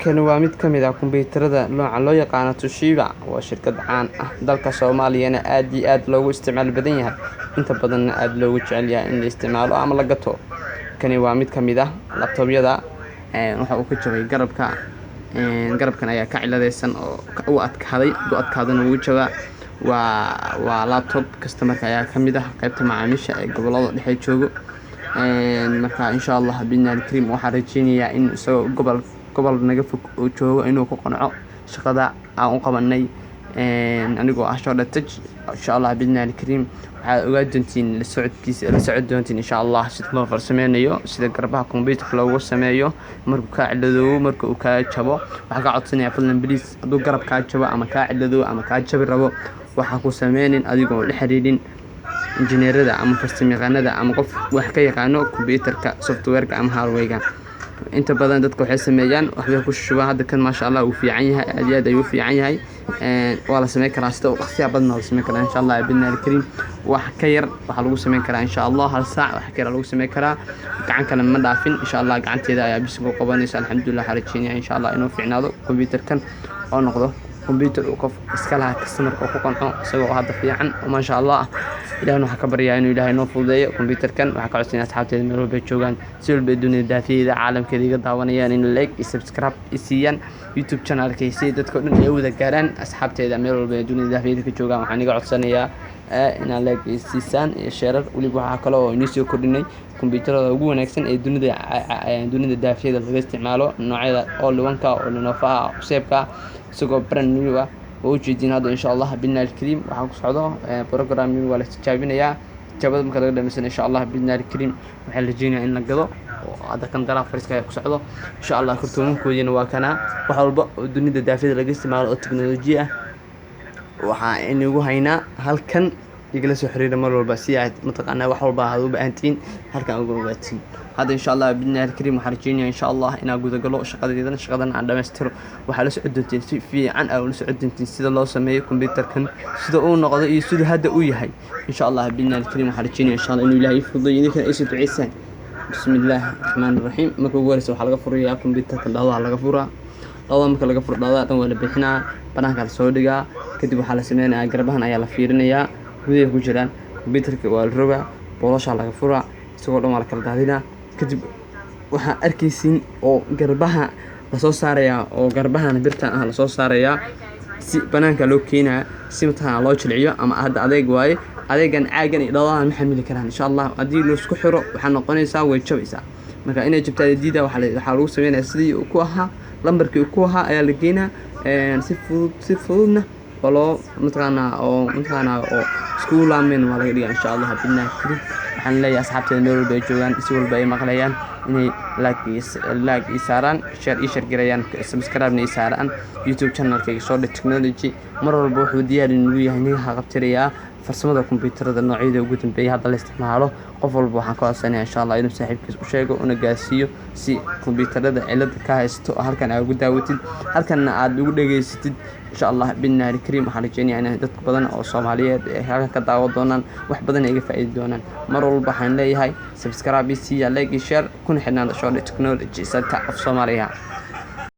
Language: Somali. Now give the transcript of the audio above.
Kani waa mid ka mid ah kombiyuutarada nooca loo yaqaano Toshiba. Waa shirkad caan ah, dalka Soomaaliyana aad iyo aad loogu isticmaal badan yahay, inta badanna aad loogu jecel yahay in la isticmaalo ama la gato. Kani waa mid ka mid ah laptopyada. Waxa uu ka jabay garabka. Garabkan ayaa ka ciladeysan oo u adkaaday. Hadduu adkaadana wuu jabaa. Waa laptop customerka ayaa ka mid ah qaybta macaamiisha ee gobolada dhexe joogo. Marka insha Allah biidni Alkariim waxaan rajeynayaa in isagoo gobol naga fog oo joogo inuu ku qanco shaqada aan u qabanay, anigoo ah Shoda Tech. Insha Allah biidni Alkariim waxaad ogaa doontiin la socodkiisa, la socod doontiin insha Allah sida loo farsameynayo, sida garbaha kombiyuutarka loogu sameeyo markuu kaa ciladoobo, marka uu kaa jabo. Waxaan kaa codsanayaa fadlan, please, hadduu garab kaa jabo ama kaa ciladoobo ama kaa jabi rabo, waxaa ku sameynin adigoo la xiriirin injineerada ama farsamayaqaanada ama qof wax ka yaqaano kombiyuutarka, software-ka ama hardware-ga. Inta badan dadka waxay sameeyaan waxbay ku shubaan. Hadda kan maasha Allah wuu fiican yahay, aad iyo aad ayuu u fiican yahay. Waa la sameyn karaa, sida u dhaqsiyaha badan waa la sameyn karaa insha Allah biidni Alkariim. Wax ka yar waxaa lagu sameyn karaa insha Allah hal saac, wax ka yar lagu sameyn karaa. Gacan kale ma dhaafin insha Allah, gacanteeda ayaa bisinka u qabanaysa. Alxamdulillah, waxaan rajeynaya insha Allah inuu fiicnaado kombiyuutarkan oo noqdo kombiyuutar uu qof iska lahaa customerka oo ku qanco, isagoo hadda fiican oo maasha Allah ah. Ilahna waxaa ka baryaa inuu Ilaahay noo fududeeyo kombiyuutarkan. Waxaa ka codsanaya asxaabteeda meel walba ay joogaan, si walba ay dunida daafiyeeda caalamkeeda iga daawanayaan, in like iyo subscribe i siiyaan YouTube channelkay si dadka o dhan ay u wada gaaraan. Asxaabteeda meel walba ay dunida daafiyeeda ka joogaan waxaan iga codsanayaa inaad like i siisaan iyo share. Weliba waxaa kale oo inoo soo kordhinay kombiyuutarada ugu wanaagsan ee dunida daafiyada laga isticmaalo, noocyada all one-ka oo Lenovo-ha seebka, isagoo brand new ah oo ujeedin. Hadda insha Allah biidni Alkariim waxaa ku socdo programming, waa la tijaabinayaa. Tijaabada marka laga dhamaysana insha Allah biidni Alkariim waxaa la rajeynayaa in la gado, oo hadda kan dalaha fariiska ayaa ku socdo insha Allah. Kartoomankoodiina waa kanaa. Wax walba oo dunida daafiyada laga isticmaalo oo teknoloji ah waxaa inagu haynaa halkan. Igala soo xiriira mar walba si aad mataqaanaa wax walba aad u baahantihiin halkan uga ogaatiin. Hadda insha Allah biidni Alkariim waxaan rajeynaya insha Allah inaan gudagalo shaqadeedan, shaqadan aan dhamaystiro. Waxaa la socon doontiin si fiican aa ula socon doontiin sida loo sameeyo kombiyuutarkan, sida uu noqdo iyo siduu hadda uu yahay. Insha Allah biidni Alkariim waxaan rajeynaya insha Allah inuu Ilaahay ii fududeeyo, idinkana ay soo duceysaan. Bismi Illaahi Raxmaani Raxiim. Marka ugu horeysa waxaa laga furayaa kombiyuutarka dhawdaha laga furaa. Dhawda marka laga furo, dhawdaha dhan waa la bixinaa, banaanka la soo dhigaa. Kadib waxaa la sameynayaa garbahan ayaa la fiirinayaa gudaha ku jiraan. Kombiyuutarka waa la rogaa, booloshaa laga furaa, isagoo dhan waa la kala daadinaa. Kadib waxaa arkaysiin oo garbaha lasoo saarayaa, oo garbahan birtan ah lasoo saarayaa si banaanka loo keenaya, si mataqaana loo jilciyo. Ama hadda adeeg waaye, adeegan caagan iyo dhawdahan ma xamili karaan insha Allah. Haddii laisku xiro waxaa noqonaysaa way jabaysaa. Marka inay jabtaa diida, waxaa lagu sameynaya sidii uu ku ahaa, lambarkii uu ku ahaa ayaa la geenaa si fudud, si fududna oo loo mataqaanaa oo mataqaanaa oo iskugu laameen waa laga dhigaa insha Allah biidni Karim. Waxaan leeyahay asxaabteeda meel walba ay joogaan, si walba ay maqlayaan, inay like ii saaraan, share ii share gareeyaan, subscribe-na ii saaraan YouTube channelkayga Sodha Technology. Mar walba wuxuu diyaar inagu yahay naga qabtirayaa farsamada kombiyuutarada noocyada ugu dambeeyay hadda la isticmaalo. Qof walba waxaan ka codsanaya insha Allah inuu saaxiibkiis u sheego una gaarsiiyo, si kombiyuutarada cilada ka haysto halkan aad ugu daawatid, halkanna aad ugu dhageysatid insha Allah biidni Alkariim. Waxaan rajeynayaa in dad badan oo Soomaaliyeed ay halkan ka daawan doonaan, wax badan ay iga faa'iidi doonaan. Mar walba waxaan leeyahay subscribe, siiya like iyo share, kuna xidhnaada Shodha Technology Center of Soomaaliya.